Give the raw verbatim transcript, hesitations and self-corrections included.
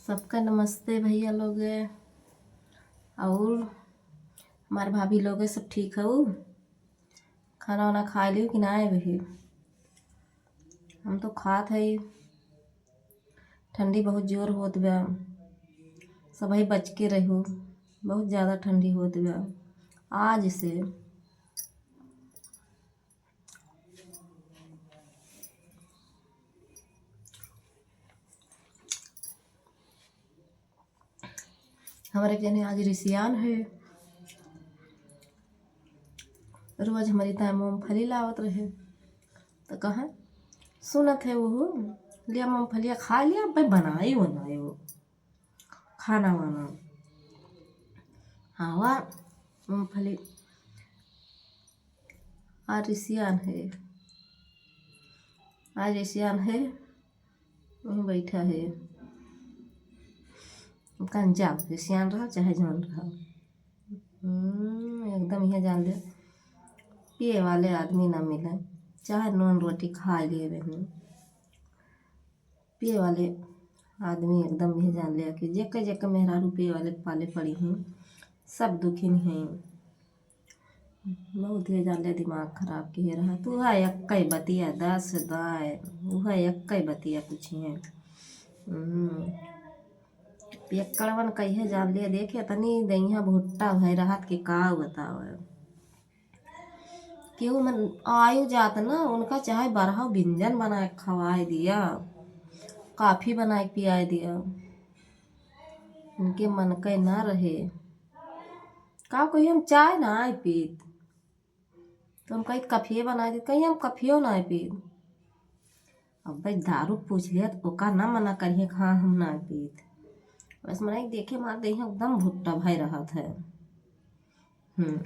सबका नमस्ते भैया लोग, और हमार भाभी लोग, सब ठीक हऊ? खाना वाना खा लियो कि नाय बहिन? हम तो खात हई। ठंडी बहुत जोर होत बा, सबही बच के रहो, बहुत ज्यादा ठंडी होत बा आज से। हमरे एक जने आज रिसियान है, रोज हमरी ताई मूंगफली लावत रहे, तो कहा सुनत है वो, लिया मूंगफलिया खा लिया, भाई बनाई बनाई वो खाना वाना। हवा मूंगफली। आज रिसियान है, आज रिसियान है, वहीं बैठा है। कहाँ जाओ, रिसियान रहा चाहे जौन रहा। हम्म, एकदम यह जान ले, पिए वाले आदमी ना मिले, चाहे नून रोटी खा लिए बहन। पिए वाले आदमी एकदम यह जान ले कि जेके जेके मेहरारू पिए वाले के पाले पड़ी हैं, सब दुखी नहीं हैं। बहुत ही जान ले दिमाग खराब किहे रहा। तू है एक्कै बतिया दस दाय, वह एक्कै बतिया कुछ है। हम्म। पियक्कड़वन कहिए जान ले, देखे तनी दहिया भुट्टा भय रहत के का बतावे। केहू मन आयु जात ना, उनका चाहे बारह व्यंजन बनाए के खवाए दिया, कॉफी बनाए के पियाए दिया, उनके मन के ना रहे। का कही हम चाय ना आए पीत, तो हम कही कफिए बनाए दे, कही हम कफियो ना आए पीत। अब भाई दारू पूछ लिया तो ओका ना मना करिए कि हाँ हम ना आए पीत। बस मना देखे मार दे एकदम भुट्टा भाई रहत है। हम्म।